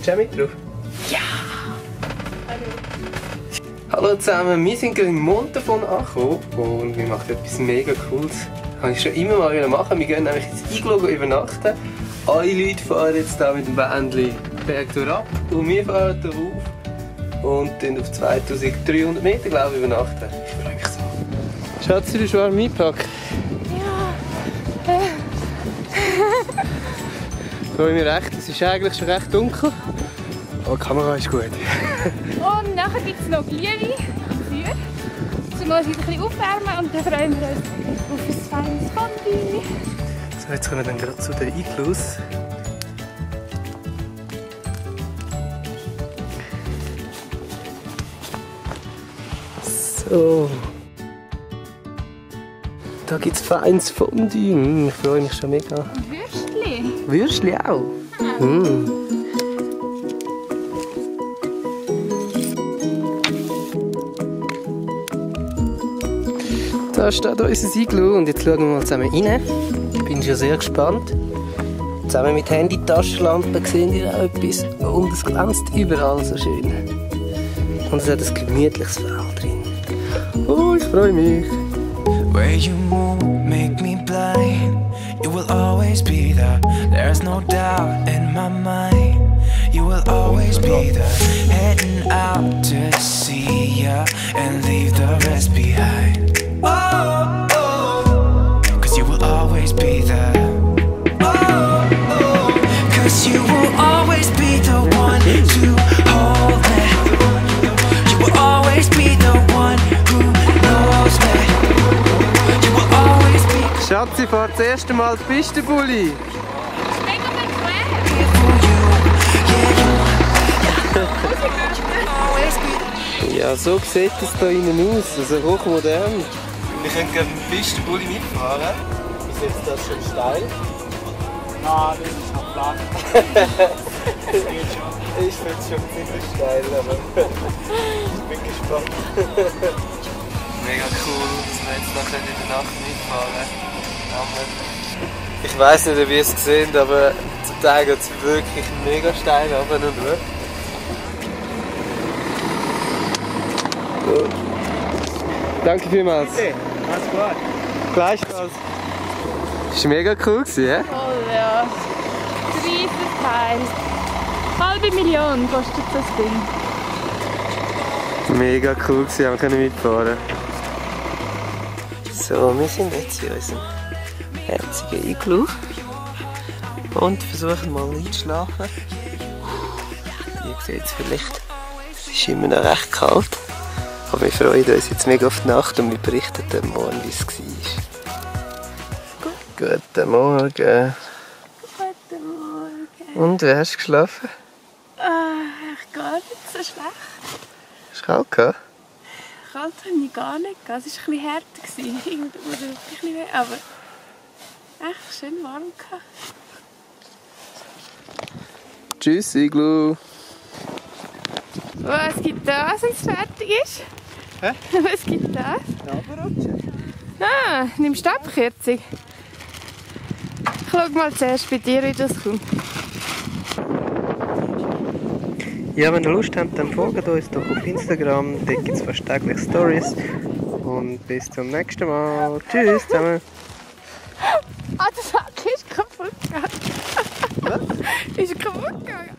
Schau mit drauf. Ja! Hallo zusammen, wir sind gerade in Montafon angekommen und wir machen etwas mega Cooles. Das wollte ich schon immer mal machen. Wir gehen nämlich ins Iglu übernachten. Alle Leute fahren jetzt hier mit dem Bändchen Berg ab und wir fahren hier rauf und dann auf 2300 Meter, glaube ich, übernachten. Ich freue mich so. Schatz, du warm eingepackt? Ja. Ich freue mich recht, es ist eigentlich schon recht dunkel, aber die Kamera ist gut. Und nachher gibt es noch Glühwein, Friert. Jetzt müssen wir uns ein bisschen aufwärmen und dann freuen wir uns auf ein feines Fondue. So, jetzt kommen wir dann gerade zu den Iglus. So. Da gibt es feines Fondue. Ich freue mich schon mega. Und Würstchen. Würstchen auch? Ja. Da steht unser Iglu und jetzt schauen wir mal zusammen rein. Ich bin schon sehr gespannt. Zusammen mit Handy-Taschenlampen sehen wir auch etwas und es glänzt überall so schön. Und es hat ein gemütliches Feld drin. Oh, ich freue mich. Where you move, make me blind. You will always be there. There's no doubt in my mind. You will always be there. Heading out to see ya and leave the rest behind. Oh, oh, 'cause you will always be there. Oh, oh, 'cause you will always be the one to hold me. You will always be the one who knows me. You will always be. Schatzi fährt das erste Mal die Pistenbulli. Ja, so sieht es hier innen aus, also hochmodern. Wir können gerne mit dem Pistenbulli mitfahren. Bis jetzt das schon steil. Nein, das ist noch flach. Ich finde es schon ziemlich steil, aber ich bin gespannt. Mega cool, dass wir jetzt nachher in der Nacht mitfahren. Ich weiss nicht, ob ihr es seht, aber zum Teil geht es wirklich mega steil runter und hoch. So. Danke vielmals. Okay, alles klar. Gleichfalls. Das war mega cool, ja? Voll, ja. Riesig Teil. 500.000 kostet das Ding. Mega cool, wir können mitfahren. So, wir sind jetzt in unserem herzigen Iglu und versuchen mal einzuschlafen. Ihr seht es vielleicht, es ist immer noch recht kalt. Aber wir freuen uns jetzt mega auf die Nacht und wir berichten dann morgen, wie es war. Guten Morgen. Guten Morgen. Und, wie hast du geschlafen? Echt gar nicht so schlecht. Hast du kalt gehabt? Kalt habe ich gar nicht gehabt. Es war ein bisschen härter, aber echt schön warm gehabt. Tschüss, Iglu. Was gibt das, wenn es fertig ist? Hä? Was gibt das? Ah, nimmst du Abkürzung? Ich schau mal zuerst bei dir, wie das kommt. Ja, wenn ihr Lust habt, dann folgt uns doch auf Instagram. Dort gibt es fast täglich Stories. Und bis zum nächsten Mal. Tschüss zusammen. Ah, das Sack ist kaputt gegangen. Was? Ist kaputt gegangen.